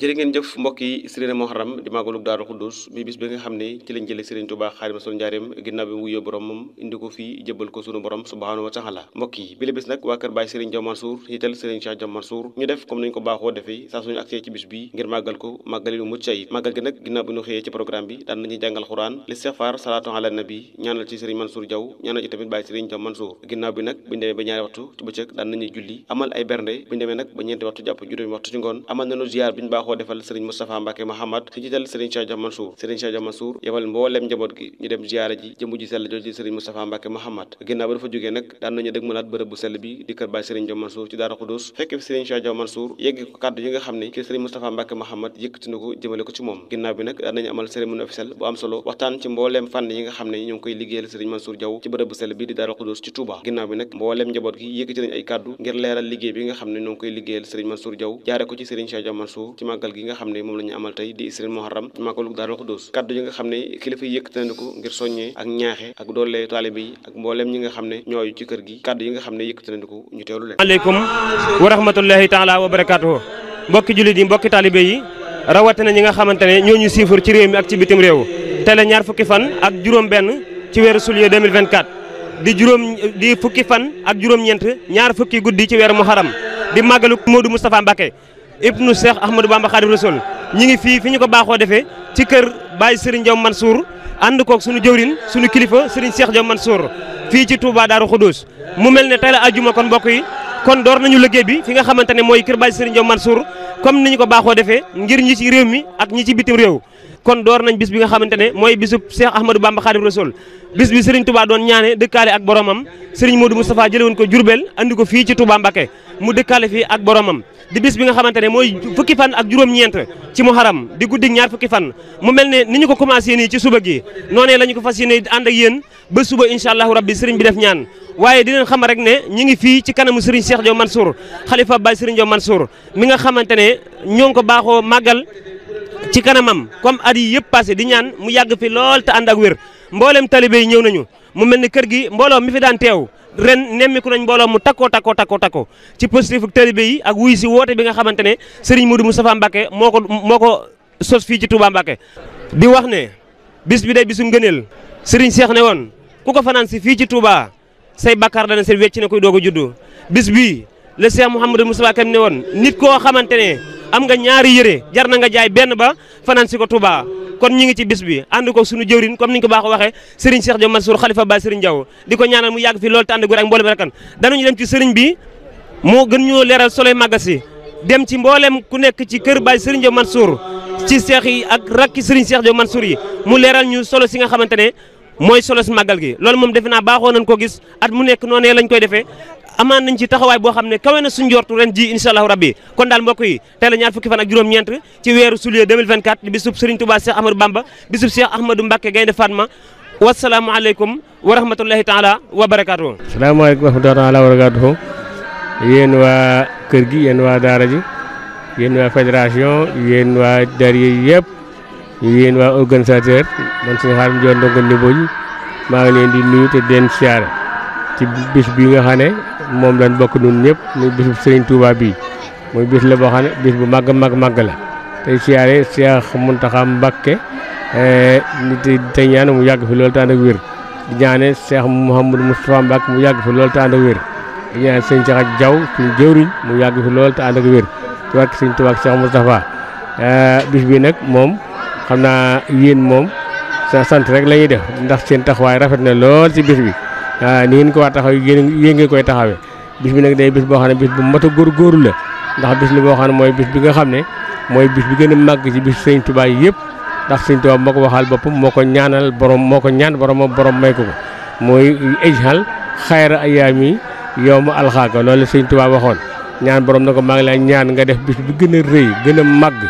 jërë ngeen jëf mbokk yi Sëriñ Muharram di màggalug Daaru Xuddus bi bis bi nga xam ne ci lañ jële Sëriñ Tuubaa Xaadimu Rasuul njaareem ginnaaw bi mu wuyoo borom moom indi ko fii jëbbal ko sunu borom subhaanahu wa taala mbokk yi bi la bis nag waa kër Baay Sëriñ Jaw Mansour yital Sëriñ Cheikh Jaw Mansour ñu def comme nañ ko baaxoo defee saa suñu agsee ci bis bi ngir màggal ko màggali lu mucc ayib màggal gi nag ginnaaw bi ñu xëyee ci programme bi daan nañu jàngal xuraan listixfaar salaatu ala nabi ñaanal ci Sëriñ Mansour Jaw ñaanal ci tamit Baay Sëriñ Jaw Mansour ginnaaw bi nag buñu demee ba ñaari waxtu ci bëccëg daan nañuy julli amal ay bernde buñu demee nag ba ñeenti waxtu jàpp juróomi waxtu ci ngoon amal nañu ziar biñu baaxoo defal Sëriñ Moustapha Mbacke Mahamad ci jiital Serigne Cheikh Jaw Mansour Serigne Cheikh Jaw Mansour yebal mboolem njaboot gi ñu dem ziyaara ji jëmu ji sell jooju Serigne Moustapha Mbacke Mahamad ginnaaw ba dafa jógee nag daan nañu dëgmalaat bërëb bu sell bi di kër Baay Serigne Jaw Mansour ci Daaru Xuddus fekk fi Serigne Cheikh Jaw Mansour yegg ko kàddu yi nga xam ne ki Serigne Moustapha Mbacke Mahamad yëkkati na ko jëmale ko ci moom ginnaaw bi nag daan nañu amal cérémonie officielle bu am solo waxtaan ci mbooleem fànn yi nga xam ne ñu ngi koy liggéeyal Serigne Mansour Jaw ci bërëb bu sell bi di Daaru Xuddus ci Touba ginnaaw bi nag mbooleem njaboot gi yëkkati nañu ay kàddu ngir leeral liggéey bi nga xam ne ñu ngi koy liggéeyal Serigne Mansour Jaw jaare ko ci Serigne Cheikh Jaw Mansour ci màggal gi nga xam ne moom la ñu amal tey di Sëriñ Muharram ci màggalu Daaru Xuddus kaddu yi nga xam ne kilifa yi yëkkati nañu ko ngir soññee ak ñaaxe ak doole taalibe yi ak mbooleem ñi nga xam ne ñooyu ci kër gi kaddu yi nga xam ne yëkkati nañu ko ñu teewlu leen. aleykum wa rahmatullahi taala wa barakaatuhu mbokki jullit yi mbokki taalibe yi rawatina ñi nga xamante ne ñoo ñu siifur ci réew mi ak ci bitim réew te la ñaar fukki fan ak juróom benn ci weeru juillet 2024 di fukki fan ak juróom-ñeent ñaar fukki guddi ci weeru Muharram di màggalu Modou Moustapha Mbacké ibnu Cheikh Ahmadou Bamba Khadim Rasoul ñi ngi fii fi ñu ko baaxoo defee ci kër Baye Serigne Jaw Mansour ànd koog suñu jëwrin suñu kilifa Serigne Cheikh Jaw Mansour fii ci Touba Daaru Xuddus mu mel ne tey la ajjuma kon mbokk yi kon door nañu liggéey bi fi nga xamante ne mooy kër Baye Serigne Jaw Mansour comme ni ñu ko baaxoo defee ngir ñi ci réew mi ak ñi ci bitim réew kon door nañ bis bi nga xamante ne mooy bisub Cheikh Ahmadou Bamba Khadim Rasoul bis bi Serigne Touba doon ñaane dëkkaale ak boromam Serigne Modou Moustapha jële woon ko Jurbel andi ko fii ci Touba Mbacké mu dëkkaale fii ak boromam di bis bi nga xamante ne mooy fukki fan ak juróom-ñeent ci Muharram di guddig ñaar fukki fan mu mel ne ni ñu ko commencé nii ci suba gi noonee la ñu ko fas yéene ànd ak yéen ba suba incha allahu rabbi Serigne bi def ñaan waaye dinañ xam rek ne ñi ngi fii ci kanamu Serigne Cheikh Jaw Mansour xalifa Baye Serigne Jaw Mansour mi nga xamante ne ñoo ngi ko baaxoo màggal ci kanamam comme at yi yëpp passé di ñaan mu yàgg fi lool te ànd ak wér mboolem talibé yi ñëw nañu mu mel ne kër gi mbooloo mi fi daan teew ren nemmiku nañ mbooloo mu takkoo ci positif talibé yi ak wuy si woote bi nga xamante ne Serigne Modou Moustapha Mbacké moo ko sos fii ci Touba Mbacké di wax ne bis bi day bisu ngëneel Serigne Cheikh ne woon ku ko fanaan si fii ci Touba say bakkaar dana seen wecc na koy doog a juddu bis bii le Cheikh Mouhamadou Moustapha kam ne woon nit koo xamante ne am nga ñaari yëre jar na nga jaay benn ba fanaan si ko Touba kon ñi ngi ci bis bi ànd ko suñu jëwrin comme niñ ko baax waxee Serigne Cheikh Jaw Mansour xalifa Baye Serigne Jaw di ko ñaanal mu yàgg fi loolu te ànd ak wér ak mboolem rakkan danañu dem ci Serigne bi moo gën ñoo leeral soloy màggal si dem ci mboolem ku nekk ci kër Baye Serigne Jaw Mansour ci seex yi ak rakki Serigne Cheikh Jaw Mansour yi mu leeral ñu solo si nga xamante ne mooy solo si màggal gi loolu moom defe naa baaxoo nañ ko gis at mu nekk noonee lañ koy defee amaan nañ ci taxawaay boo xam ne kawe na suñu njortu ren ji incha allahu rabbi kon daal mbokk yi tey la ñaar fukki fan ak juróom-ñeent ci weeru juillet 2024 di bisub Serigne Touba Cheikh Ahmadou Bamba bisub Cheikh Ahmadou Mbacké Gaynde Fatma wasalaamu aleykum wa rahmatullahi taala wa barakaatuhu. salaamaaleykum wa rahmatullahi taala wa barakaatuhu yéen waa kër gi yéen waa daara ji yéen waa fédération yéen waa daara yëpp yéen waa organisateur man suñu xaalis joon ndongo niveau yi maa ngi leen di nuyu te den siyaare ci bis bi nga xam ne moom lañ bokk nun ñëpp muy bisu Serigne Touba bii muy bis la boo xam ne bis bu màgg la tey siyaare Cheikh Mountakha Mbacké te ñaan mu yàgg fi loolu te ànd ak wér di ñaane Cheikh Mouhamadou Moustapha Mbacké mu yàgg fi loolu te ànd ak wér di ñaan Serigne Cheikh Jaw suñu jëwriñ mu yàgg fi loolu te ànd ak wér ci wàkk Serigne Touba ak Cheikh Moustapha bis bi nag moom xam naa yéen moom sa sant rek la ñuy def ndax seen taxawaay rafet na lool ci bis bi ni ngeen ko war taxaw yéen ngeen koy taxawee bis bi nag day bis boo xam ne bis bu mat a góorgóorlu la ndax bis la boo xam ne mooy bis bi nga xam ne mooy bis bi gën a màgg ci bis Sëñ Tuubaa yëpp ndax Sëñ Tuubaa moo ko waxal boppam moo ko ñaanal borom moo ko ñaan borom may ko mooy ijhal xayra ayaami yawma alxaaka loolu Sëñ Tuubaa waxoon ñaan borom na ko maa ngi lay ñaan nga def bis bi gën a rëy gën a màgg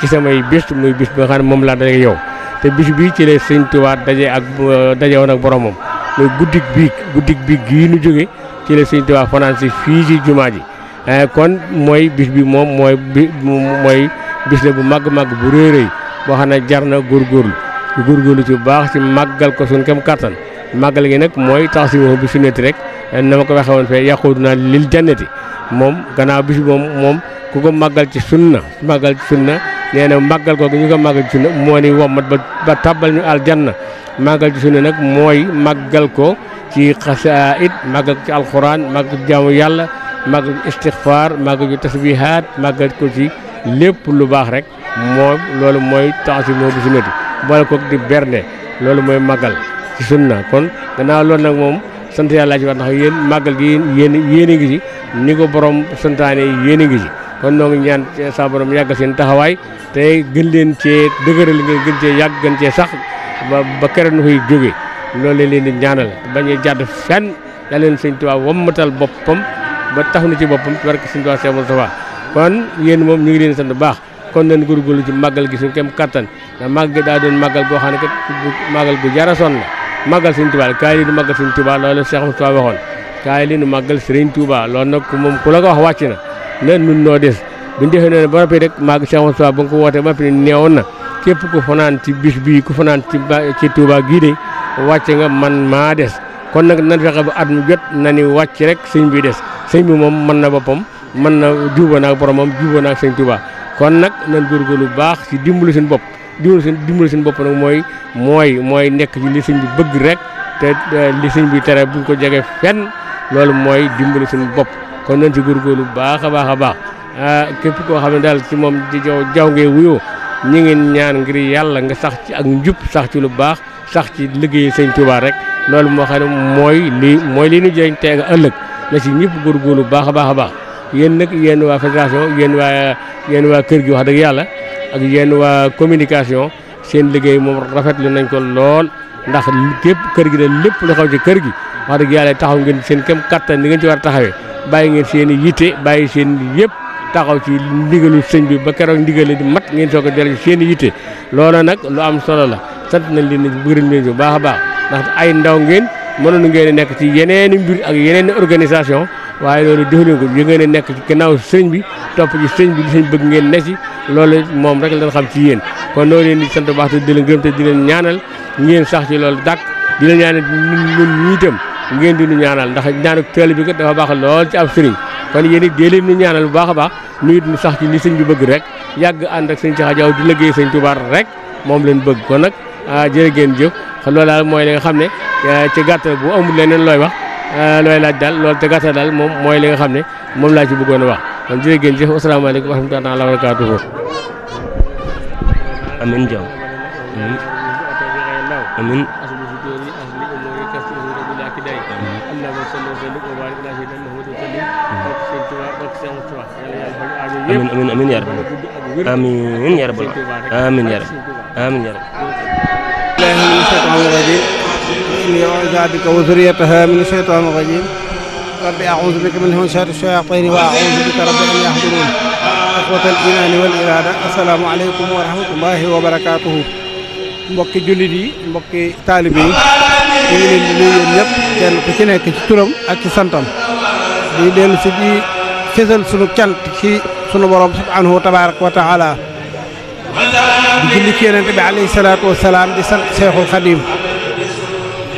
ci samay bis muy bis bi nga xam ne moom laa daje yow te bis bi ci la Sëñ Tuubaa daje woon ak boromam mooy guddik biig gii nu jóge ci la Sëñ Tuubaa fanaan si fii ci jumaa ji kon mooy bis bi moom mooy bis la bu màgg bu rëy boo xam ne jar na góorgóorlu ci bu baax ci màggal ko suñ kem kattan màggal gi nag mooy tax si bi sunnati rek na ma ko waxee woon fee yàquudu naa lil jannati moom gannaaw bis bi moom ku ko màggal ci sunna nee na màggal googu ñu ko màggal ci sunna moo ni wommat ba tabbal ñu aljanna màggal ci sunna nag mooy màggal ko ci xasaayid màggal ko ci alxuraan màggal ko jaamu yàlla màggal ko istixfaar màggal ko tasbihaat màggal ko ci lépp lu baax rek moom loolu mooy taxasi moo bi sunnati boole ko di bernde loolu mooy màggal ci sunna kon gannaaw loolu nag moom sant yàlla ci war ndax yéen màggal gi yéen a ngi ci ni ko borom santaane yéen a ngi ci kon noo ngi ñaan sa borom yàggal seen taxawaay te gën leen cee dëgëral ngeen gën cee yàgg gën cee sax ba keroog nu koy jógee loolu leen di ñaanal bañ a jàdd fenn yàlla leen sëñ Tuubaa wammatal boppam ba tax na ci boppam ci barke sëñ Tuubaa Seex Mustafaa kon yéen moom ñu ngi leen sant bu baax kon nañ góorgóorlu ci màggal gi suñu kem kattan ndax màgg gi daa doon màggal goo xam ne kat màggal gu jara sonn la màggal sëñ Tuubaa kaay li nu màggal sëñ Tuubaa loolu Seex Mustafaa waxoon kaay li nu màggal sëriñ Tuubaa loolu nag moom ku la ko wax wàcc na nun noo des buñu defee noonu ba noppi rek màgg Seex Mustafaa ba nga ko wootee ba noppi neewoon na képp ku fanaan ci bis bii ku fanaan ci Tuubaa gii de wàcc nga man maa des kon nag nan fexe ba at mu jot na ni wàcc rek sëñ bi des sëñ bi moom mën na boppam mën na juuboo naag boromam juuboo naag sëñ Tuubaa kon nag nan góorgóorlu bu baax ci dimbali seen bopp dimbali seen bopp nag mooy nekk ci li sëñ bi bëgg rek te li sëñ bi tere buñ ko jege fenn loolu mooy dimbali seen bopp kon nañ ci góorgóorlu bu baax a baax a baax képp koo xam ne daal ci moom di jaw ngay wuyoo ñi ngi ñaan ngir yàlla nga sax ci ak njub sax ci lu baax sax ci liggéey sëñ Tuubaa rek loolu moo xam ne mooy li ñu jëriñ tey ëllëg na ci ñëpp góorgóorlu bu baax a baax a baax yéen nag yéen waa fédération yéen waa kër gi wax dëgg yàlla ak yéen waa communication seen liggéey moom rafetlu nañ ko lool ndax képp kër gi de lépp lu xaw ci kër gi wax dëgg yàlla taxaw ngeen seen kem kattan ni ngeen ci war a taxawee bàyyi ngeen seen i yitte bàyyi seen yëpp taxaw ci ndigalu sëñ bi ba keroog ndigal di mat ngeen soog a dellu ci seen i yitte loolu nag lu am solo la sant nañ leen bëgg leen bu baax a baax ndax ay ndaw ngeen mënoon ngeen nekk ci yeneen mbir ak yeneen organisation waaye loolu def leen ko yu ngeen nekk ci gannaaw sëñ bi topp ci sëñ bi di sëñ bëgg ngeen ne ci loolu moom rek lañ xam ci yéen kon loolu leen di sant bu baax te di leen gërëm te di leen ñaanal ngeen sax ci loolu dàkk di leen ñaanal ñun ñii itam ngeen di ñu ñaanal ndax ñaanu teel bi kat dafa baax lool ci ab sëriñ kon yéen it dee leen ñu ñaanal bu baax a baax ñu it ñu sax ci li sëñ bi bëgg rek yàgg ànd ak sëñ Cheikh Diaw di liggéey sëñ Touba rek moom leen bëgg kon nag jërë ngeen jëf loolu daal mooy li nga xam ne ci gàttal bu amul leneen looy wax looy laaj daal loolu te gàttal daal moom mooy li nga xam ne moom laa ci bëggoon a wax kon jërë ngeen jëf asalaamaaleykum wa rahmatullahi wa barakatuhu amin jaw amin amin amin ya rabbal amin ya rabbal amin ya rabbal amin ya rabbal الله من الشيطان الرجيم إني أعوذ بك وذريتها من الشيطان الرجيم رب أعوذ بك من همزات الشياطين وأعوذ بك رب أن يحضرون إخوة الإيمان والإرادة السلام عليكم ورحمة الله وبركاته mbokki jullit yi mbokki taalibe yi ñu ngi leen di nuyu yéen ñëpp kenn ku ci nekk ci turam ak ci santam di dellu si di fésal sunu cant ci sunu borom subhanahu wa tabaraka wa taala di julli ci yonent bi alayhi salaatu wa salaam di sant Seexul Xadim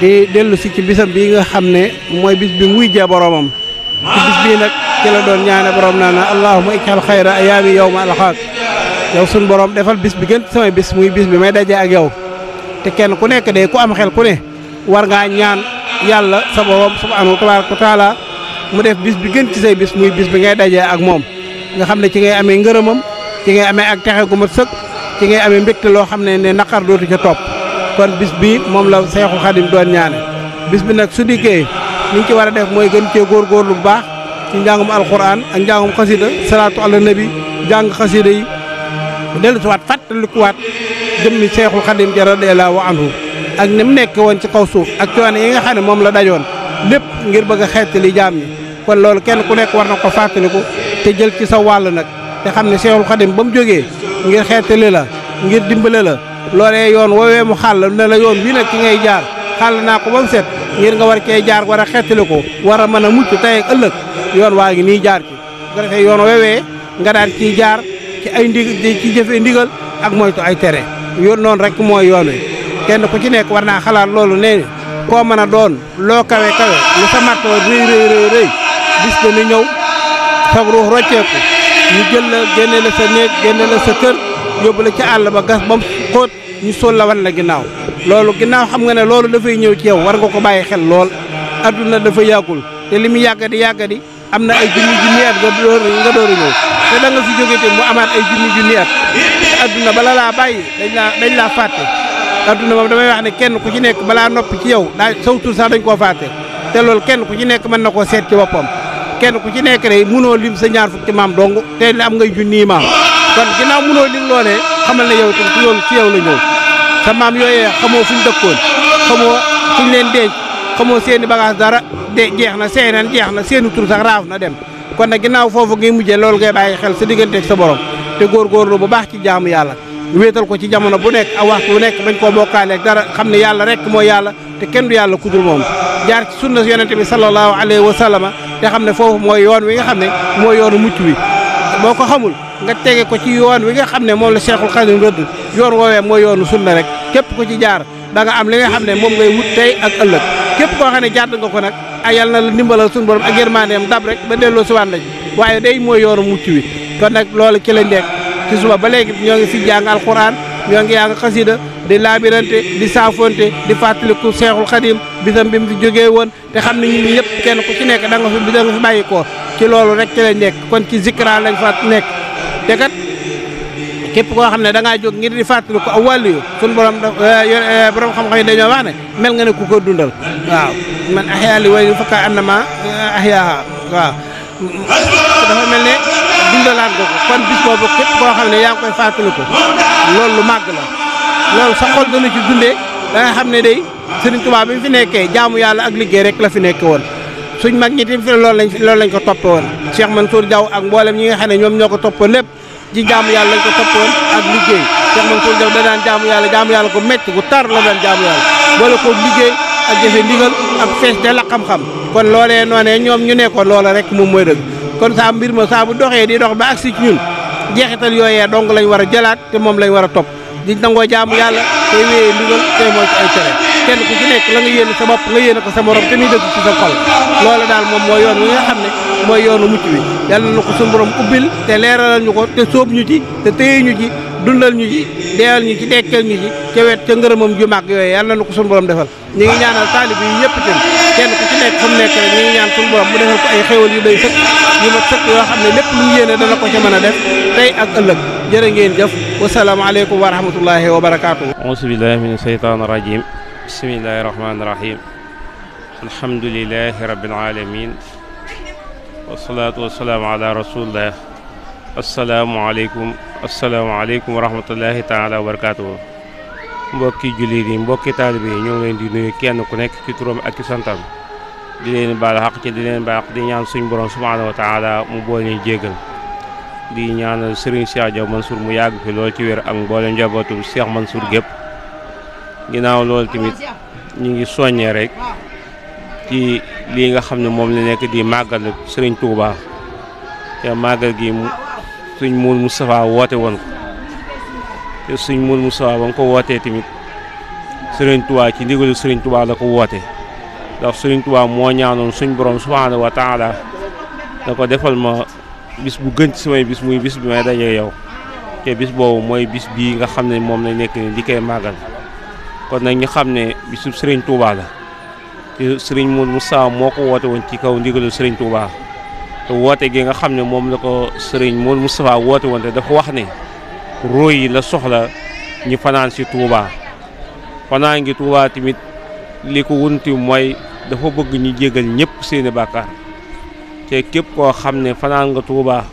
di dellu si ci bisam bii nga xam ne mooy bis bi muy jee boromam ci bis bii nag ci la doon ñaane borom naa na allahumma ij'al xayra ayaami yawma alxaaq yow sunu borom defal bis bi gën samay bis muy bis bi may dajee ak yow te kenn ku nekk de ku am xel ku ne war ngaa ñaan yàlla sa borom subhanahu tabaraka wa taala mu def bis bi gën ci say bis muy bis bi ngay dajee ak moom nga xam ne ci ngay amee ngërëmam ci ngay amee ak texe gu mat sëkk ci ngay amee mbégte loo xam ne naqar dootu ca topp kon bis bi moom la Seexul Xadim doon ñaane bis bi nag su dikkee li ñu ci war a def mooy gën cee góorgóorlu bu baax ci njàngum alquran ak njàngum xasida salaatu ala nabi jàng xasida yi dellu si waat fàttalikuwaat jëmmi Seexul Xadim ja radiyallaahu anhu ak ni mu nekk woon ci kaw suuf ak coono yi nga xam ne moom la dajoon lépp ngir bëgg a xeetali jaam ñi kon loolu kenn ku nekk war na ko fàttaliku te jël ci sa wàll nag te xam ne Seexul Xadim ba mu jógee ngir xeetali la ngir dimbale la loolee yoon woowee mu xàll ne la yoon bii nag ki ngay jaar xàll naa ko ba mu set ngir nga war cee jaar war a xeetali ko war a mën a mucc tey ak ëllëg yoon waa ngi nii jaar ci bu ko defee yoon woowee nga daan ciy jaar ci ay ci jëfee ndigal ak moytu ay tere yoon noonu rek mooy yoon wi kenn ku ci nekk war naa xalaat loolu nee koo mën a doon loo kawe kawe lu sa mattoo rëy bis dana ñëw sag ruux rocceeku ñu jël la génne la sa néeg génne la sa kër yóbbu la ci àll ba gas ba mu xóot ñu sol la wan la ginnaaw loolu ginnaaw xam nga ne loolu dafay ñëw ci yow war nga ko bàyyi xel lool adduna dafa yàggul te li mu yàggadi am na ay junni at nga door a ñëw te da nga fi jóge te mu amaat ay junni at te adduna bala laa bàyyi dañ laa fàtte adduna moom damay wax ne kenn ku ci nekk balaa noppi ci yow daa saw tur sax dañ koo fàtte te loolu kenn ku ci nekk mën na koo seet ci boppam kenn ku ci nekk rek munoo lim sa ñaar fukki maam dong te am ngay junniy maam kon ginnaaw munoo lim loolee xamal ne yow tam ci yow la ñëw sa maam yooyee xamoo fuñ dëkkoon xamoo fuñ leen denc xamoo seeni bagage dara de jeex na seeneen jeex na seeni tur sax raaf na dem kon nag ginnaaw foofu ngay mujjee loolu ngay bàyyi xel sa digganteeg sa borom te góorgóorlu bu baax ci jaamu yàlla wéetal ko ci jamono bu nekk ak waxtu bu nekk bañ koo bokkaaleeg dara xam ne yàlla rek mooy yàlla te kenn du yàlla kudul moom jaar ci sunna yonente bi sallallahu alayhi wa sallama te xam ne foofu mooy yoon wi nga xam ne mooy yoonu mucc wi boo ko xamul nga tege ko ci yoon wi nga xam ne moom la Cheikhul Khadim rëdd yoon woowee mooy yoonu sunna rek képp ku ci jaar da nga am li nga xam ne moom ngay wut tey ak ëllëg képp koo xam ne jàdd nga ko nag ay yàlla na la ndimbalal suñu borom ak yërmandeem dab rek ba delloo si wàll ji waaye day mooy yoonu mucc wi kon nag loolu ci lañ nekk ci suba ba léegi ñoo ngi fi jàng alquran ñoo ngi jàng xasida di laabirante di saafonte di fàttaliku Cheikhul Khadim bisam bi mu fi jógee woon te xam ne ñun ñëpp kenn ku ci nekk da nga fi bàyyi ko ci loolu rek ci lañ nekk kon ci zikra lañ fa nekk te kat képp koo xam ne da ngaa jóg ngir di fàttaliku aw wàllu yu suñu borom borom xam-xam yi dañoo wax ne mel nga ne ku ko dundal waaw man ahyaa li way fakka annama ahyaaha waaw dafa mel ne dundalaat nga ko kon bis boobu képp koo xam ne yaa ngi koy fàttaliku loolu lu màgg la loolu sa xol dana ci dundee da nga xam ne day Sëriñ Tuubaa bi fi nekkee jaamu yàlla ak liggéey rek la fi nekke woon suñ mag ñi tamit loolu lañ ko toppe woon Cheikh Mansour Diaw ak mboolem ñi nga xam ne ñoom ñoo ko toppoon lépp ci jaamu yàlla lañ ko toppoon ak liggéey Cheikh Mansour Diaw da daan jaamu yàlla ko métti gu tar la daan jaamu yàlla boole ko liggéey ak jëfe ndigal ak fees de la xam-xam kon loolee noonee ñoom ñu nekkoon loola rek moom mooy dëgg kon saa mbir ma saa bu doxee di dox ba agsi ci ñun jeexital yooyee dong lañ war a jëlaat te moom lañ war a topp di nangoo jaamu yàlla te wéyee ndigal te mooy ci ay tere kenn ku ci nekk la nga yéene sa bopp nga yéene ko sa morom te muy dëgg ci sa xol loolu daal moom mooy yoon wi nga xam ne mooy yoonu mucc wi yàlla na ko suñu borom ubbil te leeralal ñu ko te sóob ñu ci te téye ñu ci dundal ñu ci deewal ñu ci dekkal ñu ci ca wet ca ngërëmam ju màgg yooyu yàlla na ko suñu borom defal ñu ngi ñaanal taalib yi ñëpp itam kenn ku ci nekk fu mu nekk rek ñu ngi ñaan suñu borom mu defal ko ay xéwal yu day sëkk yu mat sëkk yoo xam ne lépp lu mu yéene dana ko ca mën a def tey ak ëllëg jërë ngeen jëf wasalaamaaleykum wa rahmatullahi wa barakaatu. auzu billahi min shaytaani rajim bismillahi rahmaani rahim alhamdulilahi rabbil alamin wasalaatu wasalaamu ala rasulillah asalaamualeykum wa rahmatullahi taala wa barakatuhu mbokki jullit yi mbokki taalibe yi ñoo ngi leen di nuyu kenn ku nekk ci turam ak ci santam di leen baal xaq ci di leen baal di ñaan suñ borom subhanahu wa taala mu boole ñu jéggal di ñaanal Serigne Cheikh Diaw Mansour mu yàgg fi lool ci wér ak mboolem njabootu Cheikh Mansour gépp ginnaaw loolu tamit ñu ngi soññee rek ci lii nga xam ne moom la nekk di màggal Serigne Touba te màggal gi suñ Moul Moustapha woote woon ko te suñ Moul Moustapha ba nga ko wootee tamit Serigne Touba ci ndigalu Serigne Touba la ko woote ndax Serigne Touba moo ñaanoon suñ borom subhanahu wa taala da ko defal ma bis bu gën ci samay bis muy bis bi may daje yow te bis boobu mooy bis bii nga xam ne moom lañ nekk ni di koy màggal kon nag ñu xam ne bisu Serigne Touba la te Serigne Moul Moustapha moo ko woote woon ci kaw ndigalu Serigne Touba te woote gi nga xam ne moom la ko Serigne Moul Moustapha woote woon te dafa wax ne róoy yi la soxla ñu fanaan si Touba fanaan ngi Touba tamit li ko wunti mooy dafa bëgg ñu jégal ñëpp seeni bàkkaar te képp koo xam ne fanaan nga Touba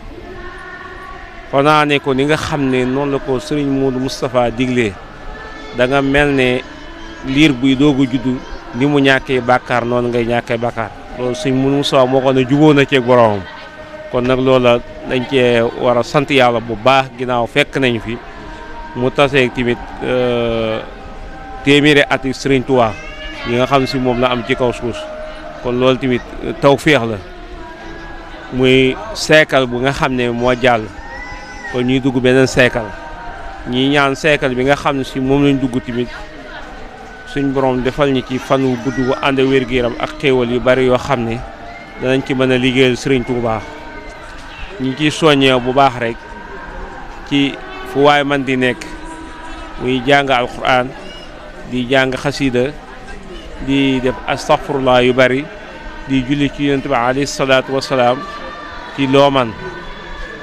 fanaane ko ni nga xam ne noonu la ko Serigne Moul Moustapha diglee da nga mel ne liir buy doog a juddu ni mu ñàkkee bàkkaar noonu ngay ñàkkee bàkkaar loolu Serigne Moul Moustapha moo ko ne jubóo na ceeg boromam kon nag loola dañ cee war a sant yàlla bu baax ginnaaw fekk nañu fi mu taseeg tamit téeméeri ati Serigne Touba yi nga xam si moom la am ci kaw suuf kon loolu tamit tawféex la muy seekal bu nga xam ne moo jàll kon ñuy dugg beneen seekal ñi ñaan seekal bi nga xam ne si moom lañ dugg tamit suñ borom defal ñu ci fan wu gudd bu ànd wér-gu-yaram ak xéewal yu bari yoo xam ne danañ ci mën a liggéeyal Serigne Touba ñi ciy soññee bu baax rek ci fu waay man di nekk muy jàng alquran di jàng xasida di def astaghfirullah yu bari di julli ci yonent bi alayhi salaatu wasalaam ci loo man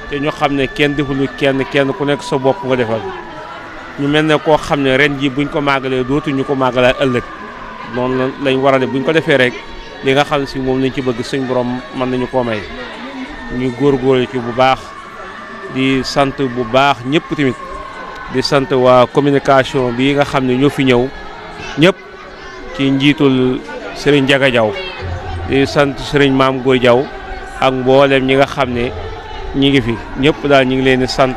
te ñu xam ne kenn defulu kenn ku nekk sa bopp nga defal ñu mel ne koo xam ne ren ji buñ ko màggalee dootuñu ko màggalee ëllëg noonu lañ war a def buñ ko defee rek li nga xam si moom lañ ci bëgg suñ borom mën nañu koo may ñu góorgóorlu ci bu baax di sant bu baax ñëpp tamit di sant waa communication bi nga xam ne ñoo fi ñëw ñëpp ci njiitul Serigne Ndiaga Diaw di sant Serigne Maam Góor Diaw ak mboolem ñi nga xam ne ñi ngi fi ñëpp daal ñu ngi leen di sant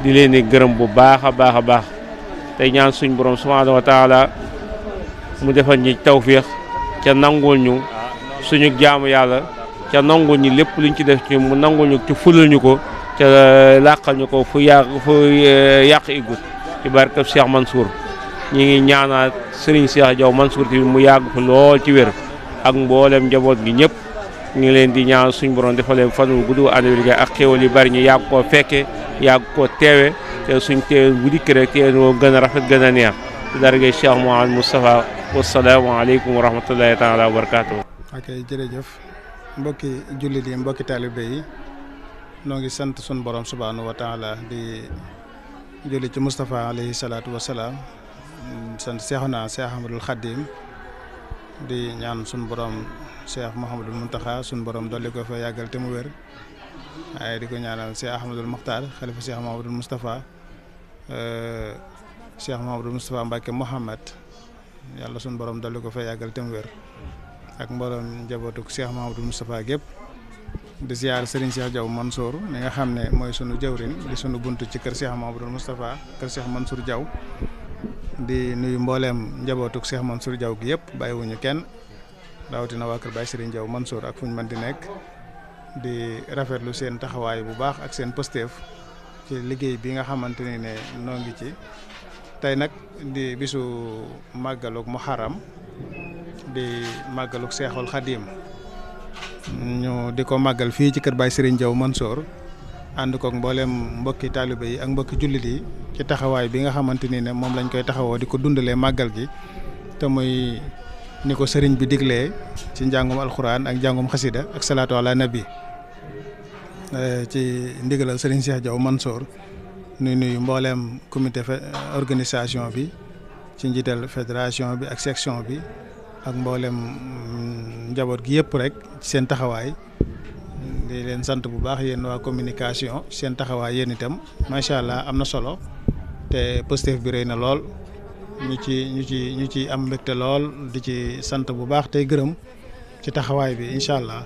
di leen di gërëm bu baax a baax a baax tey ñaan suñ borom subhanahu wa taala mu defal ñi tawfiix ca nangul ñu suñu jaamu yàlla ca nangul ñi lépp luñ ci def ci mu nangul ñu ci fulal ñu ko ca làqal ñu ko fu yàq igut ci barkab Cheikh Mansour ñi ngi ñaanaat Serigne Cheikh Diaw Mansour tamit mu yàgg fa lool ci wér ak mboolem njaboot gi ñëpp ñu ngi leen di ñaan suñu borom defal leen fan wu gudd ànd bi ak xéwal yu bari ñu yàgg koo fekke yàgg koo teewe te suñ teewe bu dikk rek te noo gën a rafet gën a neex ci darajay Cheikh Mouhamadou Moustapha wassalaamu aleykum wa rahmatullahi taala wa barakatuh. ok jërëjëf mbokki jullit yi mbokki taalibe yi noo ngi sant sun borom subhanahu wa taala di julli ci Moustapha alayhi salaatu wasalaam sant Seexuna Cheikh Ahmadul Khadim di ñaan sun borom Cheikh Mouhamadul Mountakha sun borom dolli ko fa yàggal te mu wér waaye di ko ñaanal Cheikh Ahmadul Mokhtar xalifa Cheikh Mouhamadul Moustapha Cheikh Mouhamadul Moustapha Mbacke Mouhamad yàlla sun borom dolli ko fa yàggal te mu wér ak mboolem njabootuk Cheikh Mouhamadul Moustapha gépp di ziar Serigne Cheikh Diaw Mansour mi nga xam ne mooy sunu jëwrin di sunu buntu ci kër Cheikh Mouhamadul Moustapha kër Cheikh Mansour Diaw di nuyu mbooleem njabootuk Cheikh Mansour Diaw gi yëpp bàyyiwuñu kenn rawatina waa kër Baye Serigne Diaw Mansour ak fu ñu mën di nekk di rafetlu seen taxawaay bu baax ak seen pësteef ci liggéey bi nga xamante ni ne noo ngi ci tey nag di bisu màggaluk Muharram di màggaluk Seexul Xadim ñu di ko màggal fii ci kër Baye Serigne Diaw Mansour ànd koog mbooleem mbokki taalibe yi ak mbokki jullit yi ci taxawaay bi nga xamante ni ne moom lañ koy taxawoo di ko dundalee màggal gi te muy ni ko sëriñ bi diglee ci njàngum alxuraan ak njàngum xasida ak salaatu ala nabi ci ndigalal Serigne Cheikh Diaw Mansour nuyu mbooleem comité organisation bi ci njiital fédération bi ak section bi ak mboolem njaboot gi yëpp rek ci seen taxawaay di leen sant bu baax yéen waa communication seen taxawaay yéen itam macha allah am na solo te Pastef bi rëy na lool ñu ci am mbégte lool di ci sant bu baax tey gërëm ci taxawaay bi incha allah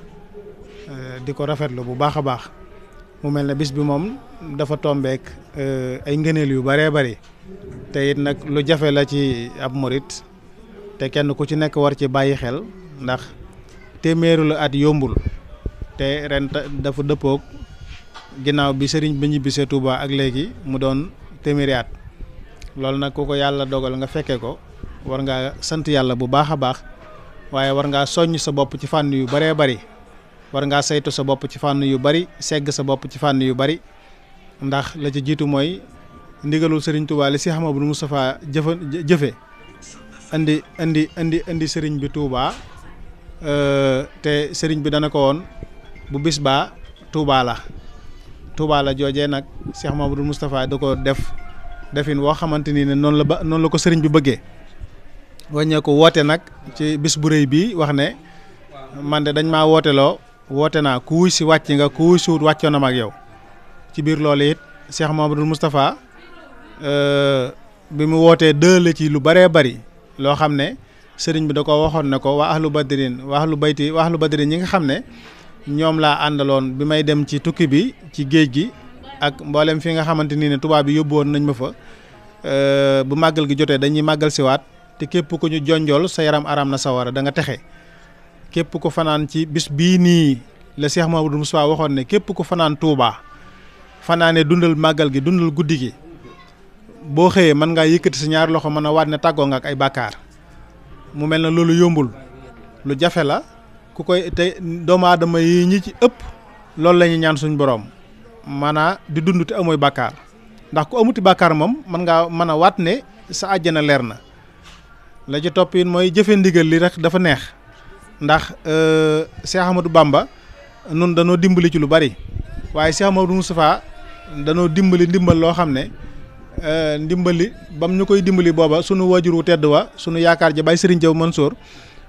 di ko rafetlu bu baax a baax mu mel ne bis bi moom dafa tombeek ay ngëneel yu bëree bëri te it nag lu jafe la ci ab murit te kenn ku ci nekk war ci bàyyi xel ndax téeméeru la at yombul te ren dafa dëppoog ginnaaw bi sëriñ bi ñibbisee Touba ak léegi mu doon téeméeri at loolu nag ku ko yàlla dogal nga fekke ko war ngaa sant yàlla bu baax a baax waaye war ngaa soññ sa bopp ci fànn yu bëree bëri war ngaa saytu sa bopp ci fànn yu bëri segg sa bopp ci fànn yu bëri ndax la ci jiitu mooy ndigalul sëriñ Touba li Cheikh Mouhamadou Moustapha jëfe indi sëriñ bi Touba te sëriñ bi dana ko woon bu bis baa Touba la joojee nag Cheikh Mouhamadou Moustapha da ko defin woo xamante ni ne noonu la ko sëriñ bi bëggee wàññee ko woote nag ci bis bu rëy bii wax ne man de dañ maa woote naa ku wuy si wàcc nga ku wuy si wut wàccoon na ma ak yow ci biir loolu it Cheikh Mouhamadou Moustapha bi mu wootee dële ci lu bëree bëri loo xam ne sëriñ bi da ko waxoon ne ko waa ahlu badrin ñi nga xam ne ñoom laa àndaloon bi may dem ci tukki bi ci géej gi ak mboolem fi nga xamante ni ne tubaab bi yóbbu woon nañ ma fa bu màggal gi jotee dañuy màggal siwaat te képp ku ñu jonjool sa yaram aram na sawara da nga texe képp ku fanaan ci bis bii nii la Cheikh Mouhamadou Moustapha waxoon ne képp ku fanaan Touba fanaane dundal màggal gi dundal guddi gi boo xëyee mën ngaa yëkkati sa ñaari loxo mën a waat ne tàggoo nga ak ay bàkkaar mu mel na loolu yombul lu jafe la ku koy te doomu aadama yi ñi ci ëpp loolu la ñuy ñaan suñ borom maanaa di dund te amoy bàkkaar ndax ku amuti bàkkaar moom mën a waat ne sa àjjana leer na. la ci topp it mooy jëfe ndigal li rek dafa neex ndax Cheikh Ahmadou Bamba nun danoo dimbali ci lu bari waaye Cheikh Ahmadou Moustapha danoo dimbali ndimbal loo xam ne ndimbali bam ñu koy dimbali booba sunu wajur wu tedd wa sunu yaakaar ja Baye Serigne Diaw Mansour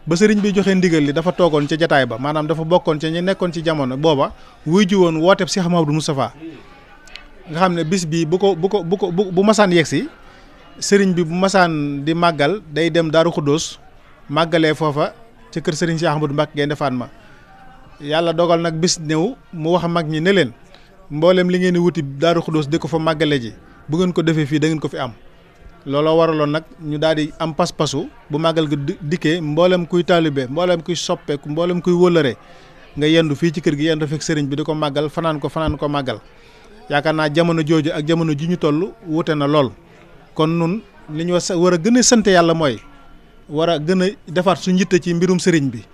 ba sëriñ bi joxe ndigal li dafa toogoon ca jataay ba maanaam dafa bokkoon ca ñi nekkoon ci jamono booba wuy ji woon wooteeb Cheikh Ahmadou Moustapha nga xam ne bis bii bu masaan yegsi sëriñ bi bu masaan di màggal day dem Daaru Xuddoos màggalee foofa ca kër sëriñ Cheikh Ahmadou Mbacké Gaïndé Fatma yàlla dogal nag bis ñëw mu wax mag ñi ne leen mboolem li ngeen di wuti Daaru Xuddoos di ko fa màggale ji bu ngeen ko defee fii da ngeen ko fi am looloo waraloon nag ñu daal di am pas-pasu bu màggal ga dikkee mboolem kuy taalibe mboolem kuy soppeeku mboolem kuy wëllëre nga yendu fii ci kër gi yendu fekk sëriñ bi di ko màggal fanaan ko màggal yaakaar naa jamono jooju ak jamono ji ñu toll wuute na lool. kon nun li ñu war a gën a sant yàlla mooy war a gën a defaat suñu yitte ci mbirum sëriñ bi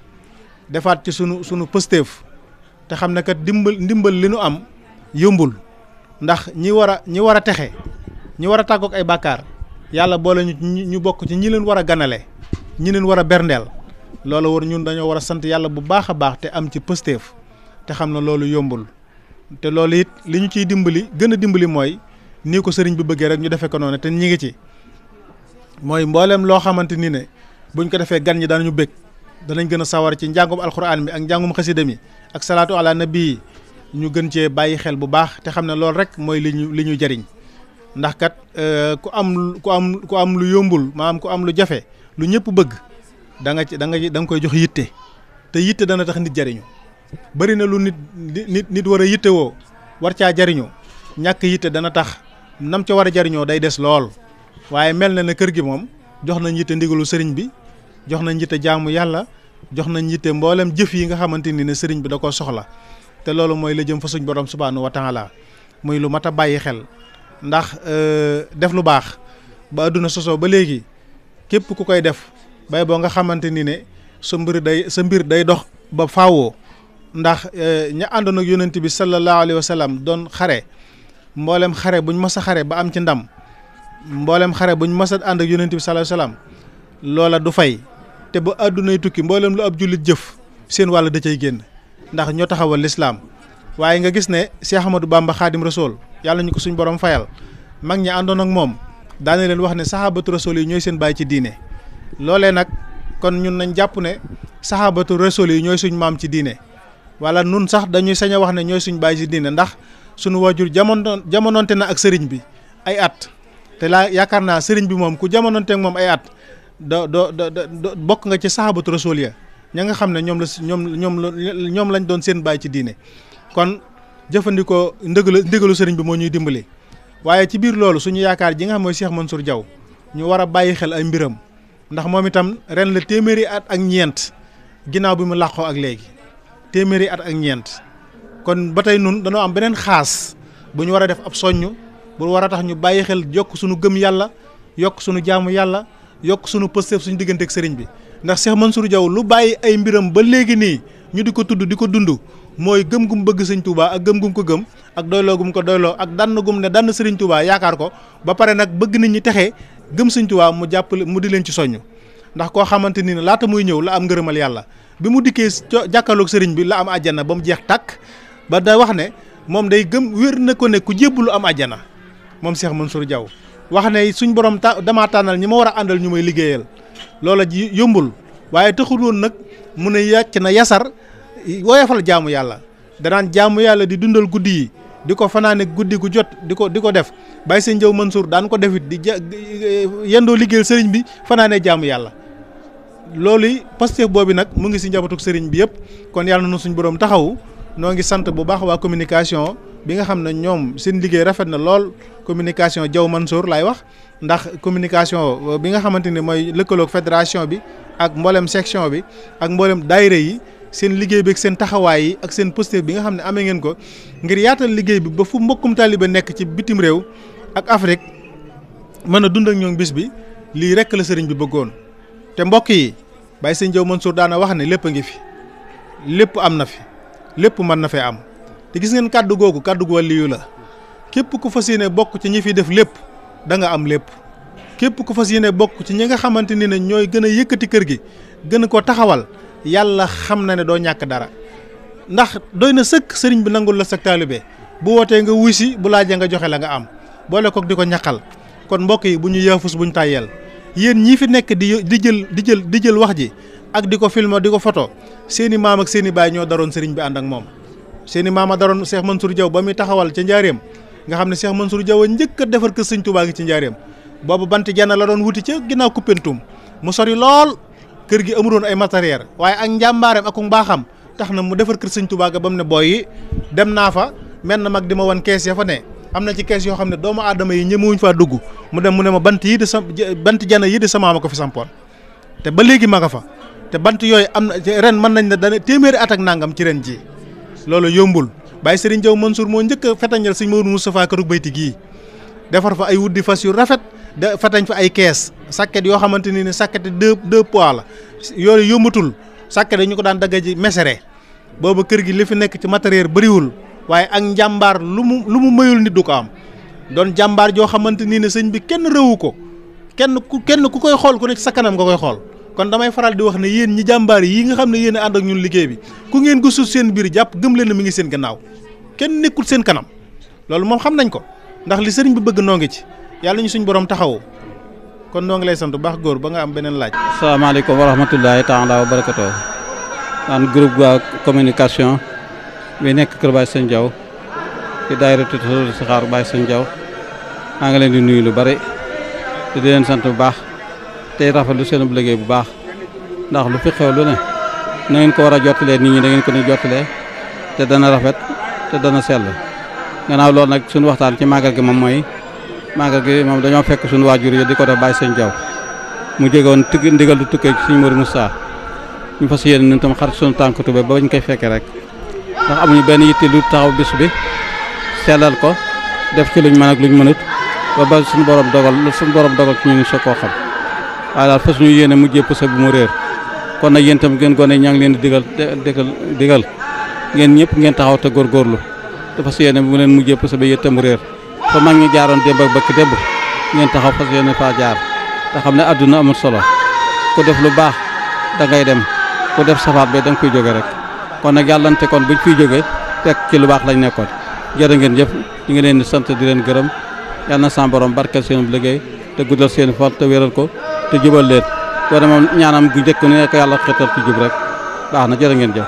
defaat ci sunu pësteef te xam ne kat ndimbal li nu am yombul ndax ñi war a texe ñi war a tàggoog ay bàkkaar yàlla boole ñu bokk ci ñi leen war a ganale ñi leen war a berndeel loolu ñun dañoo war a sant yàlla bu baax a baax te am ci pësteef te xam ne loolu yombul te loolu it li ñu ciy dimbali gën a dimbali mooy nii ko sëriñ bi bëggee rek ñu defee ko noonu te ñi ngi ci mooy mboolem loo xamante ni ne buñ ko defee gan ñi danañu bëgg danañ gën a sawar ci njàngum alxuraan mi ak njàngum xasida mi ak salaatu ala nabi ñu gën cee bàyyi xel bu baax te xam ne loolu rek mooy li ñu jariñ ndax kat ku am lu yombul maanaam ku am lu jafe lu ñëpp bëgg da nga koy jox yitte te yitte dana tax nit jariñu bari na lu nit war a yitte woo war caa jariñu ñàkk yitte dana tax nam ca war a jariñoo day des lool waaye mel na ne kër gi moom jox nañ yitte ndigalu sëriñ bi jox nañ yitte jaamu yàlla jox nañ yitte mboolem jëf yi nga xamante ni ne sëriñ bi da ko soxla te loolu mooy la jëm fa suñ borom subhaanahu wa taala muy lu mat a bàyyi xel ndax def lu baax ba àdduna sosoo ba léegi képp ku koy def bay boo nga xamante ni ne sa mbir day dox ba faawoo ndax ña àndoon ak yonent bi sallallahu alayhi wa sallam doon xare mboolem xare buñ mës a xare ba am ci ndam mboolem xare buñ mës a ànd ak yonent bi sallallahu alayhi wa sallam loola du fay te ba àddunay tukki mboolem lu ab jullit jëf seen wàll da cay génn ndax ñoo taxawal lislaam waaye nga gis ne Cheikh Ahmadou Bamba Xaadim Rasool yàlla ñu ko suñ borom fayal mag ñi àndoon ak moom daana leen wax ne sahabatu rasool yi ñooy seen baay ci diine loolee nag kon ñun nañ jàpp ne sahabatu rasool yi ñooy suñ maam ci diine wala nun sax dañuy sañ a wax ne ñooy suñ baay ci diine ndax suñu waajur jamononte na ak sëriñ bi ay at te yaakaar naa sëriñ bi moom ku jamononte ak moom ay at do bokk nga ci sahabatu rasool ya ña nga xam ne ñoom lañ doon seen baay ci diine kon jëfandikoo ndigalu sëriñ bi moo ñuy dimbali waaye ci biir loolu suñu yaakaar ji nga xam mooy Cheikh Mansour Diaw ñu war a bàyyi xel ay mbiram ndax moom itam ren la téeméeri at ak ñeent ginnaaw bi mu làqoo ak léegi téeméeri at ak ñeent kon ba tey nun dañoo am beneen xaas bu ñu war a def ab soññ bu war a tax ñu bàyyi xel yokk suñu gëm yàlla yokk suñu jaamu yàlla yokk suñu pësteef suñu diggante ak sëriñ bi ndax Cheikh Mansour Diaw lu bàyyi ay mbiram ba léegi nii ñu di ko tudd di ko dund mooy gëm gum bëgg sëñ Touba ak gëm gum ko gëm ak doyloo gum ko doyloo ak dann gum ne dann sëriñ Touba yaakaar ko ba pare nag bëgg nit ñi texee gëm sëñ Touba mu jàppale mu di leen ci soññ ndax koo xamante ni ne laata muy ñëw la am ngërëmal yàlla bi mu dikkee jàkkaarloog sëriñ bi la am àjjana ba mu jeex tàkk ba da wax ne moom day gëm wér na ko ne ku jébbalu am àjjana moom Cheikh Mansour Diaw wax ne suñ borom damaa tànnal ñi ma war a àndal ñu may liggéeyal loola ji yombul waaye taxul woon nag mu ne yàcc na yasar woyofal jaamu yàlla danaan jaamu yàlla di dundal guddi yi di ko fanaane guddi gu jot di ko def Baye Sëñ Diaw Mansour daan ko defit di yendoo liggéeyal sëriñ bi fanaane jaamu yàlla loolu Pastef boobu nag mu ngi si njabootug sëriñ bi yëpp kon yàlla na suñ borom taxawu noo ngi sant bu baax waa communication bi nga xam ne ñoom seen liggéey rafet na lool communication Diaw Mansour laay wax ndax communication bi nga xamante ne mooy lëkkaloog fédération bi ak mboolem section bi ak mboolem daayira yi seen liggéey bi ak seen taxawaay yi ak seen posté bi nga xam ne amee ngeen ko ngir yaatal liggéey bi ba fu mbokkum taalibe nekk ci bitim réew ak Afrique mën a dund ak ñoom bis bi lii rek la sëriñ bi bëggoon te mbokk yi Baye Sëñ Diaw Mansour daana wax ne lépp a ngi fi lépp am na fi lépp mën na fee am te gis ngeen kàddu googu kàddu gu wàlliyu la képp ku fas yéene bokk ci ñi fi def lépp da nga am lépp képp ku fas yéene bokk ci ñi nga xamante ni ne ñooy gën a yëkkati kër gi gën koo taxawal yàlla xam na ne doo ñàkk dara ndax doy na sëkk sëriñ bi nangul la sag taalibe bu wootee nga wuy si bu laajee nga joxe la nga am boole kook di ko ñaqal kon mbokk yi bu ñu yaafus bu ñu tàyyeel yéen ñii fi nekk di jël wax ji ak di ko filmer di ko photo seeni maam ak seeni baay ñoo daroon sëriñ bi ànd ak moom seeni maam a daroon Cheikh Mansour Diaw ba muy taxawal ca njaareem nga xam ne Cheikh Mansour Diaw a njëkk a defar kër sëñ Touba gi ci njaareem boobu bant jana la doon wuti ca ginnaaw Koumpentoum mu sori lool kër gi amuroon ay matériel waaye ak njàmbaareem ak mbaaxam tax na mu defar kër sëñ Touba ga ba mu ne booy yi dem naa fa mel na mag di ma wan kees ya fa ne am na ci kees yoo xam ne doomu aadama yi ñemewuñ faa dugg mu dem mu ne ma bant jana yi de sama ma ko fi sampoon te ba léegi ma nga fa te bant yooyu am na ren mën nañ ne dana téeméeri at ak nangam ci ren ji loolu yombul Baye Serigne Diaw Mansour moo njëkk a fetañal sëñ Maodo Moustapha kërug bayti gii defar fa ay wuddi fas yu rafet fetañ fa ay kees sàkket yoo xamante ni ne sàkket deux poids la yooyu yombatul sàkket ñu ko daan dagga ji mesere boobu kër gi li fi nekk ci matériel bëriwul waaye ak njàmbaar lu mu mayul nit du ko am doon jàmbaar joo xamante nii ne sëñ bi kenn rëwu ko kenn ku koy xool ku ne ci sa kanam nga koy xool kon damay faral di wax ne yéen ñi jàmbaar yi nga xam ne yéen a ànd ak ñun liggéey bi ku ngeen gëstu seen biir jàpp gëm leen ne mi ngi seen gannaaw kenn nekkul seen kanam loolu moom xam nañ ko ndax li sëriñ bi bëgg noo ngi ci yàlla ñu suñ borom taxawoo kon noo ngi lay sant bu baax góor ba nga am beneen laaj. asalaamaaleykum wa rahmatullahi taala wa barakatuh an groupe waa communication bi nekk kër Baye Sëñ Diaw ci daayira Tasawudu Sixaar Baye Sëñ Diaw maa ngi leen di nuyu lu bari te di leen sant bu baax tey rafetlu seen liggéey bu baax ndax lu fi xew lu ne na ngeen ko war a jottalee nit ñi da ngeen ko ni jottalee te dana rafet te dana sell gannaaw loolu nag suñu waxtaan ci màggal gi moom mooy màggal gi moom dañoo fekk suñu waajur yi di ko def Baye Sëñ Diaw mu jógewoon ndigal du tukkee ci suñu Modou Moussa ñu fas yéene ñun tam xar suñu tànk tube ba ñu koy fekkee rek ndax amuñu benn yitte lu taxaw bis bi sellal ko def ci luñ mën ak luñ mënut ba suñu borom dogal ci ñu soo koo xam waaye daal fas ñu yéene mujjee pësa bu mu réer kon nag yéen tam ngeen gone ñaa ngi leen di digal ngeen ñëpp ngeen taxaw te góorgóorlu te fas yéene bu leen mujjee pësa ba yéen tam réer fa mag ñi jaaroon démb ak bëkk démb ngeen taxaw fas yéene faa jaar te xam ne àdduna amul solo ku def lu baax da ngay dem ku def safaat ba da nga koy jóge rek kon nag yàllante kon buñ fiy jógee fekk ci lu baax lañ nekkoon jërë ngeen jëf ñu ngi leen di sant di leen gërëm yàlla na sa borom barkeel seen liggéey te guddal seen fol te wéral ko te jubal leen kon moom ñaanam gu njëkk ne ko yàlla xetal ci jub rek baax na jërë ngeen jëf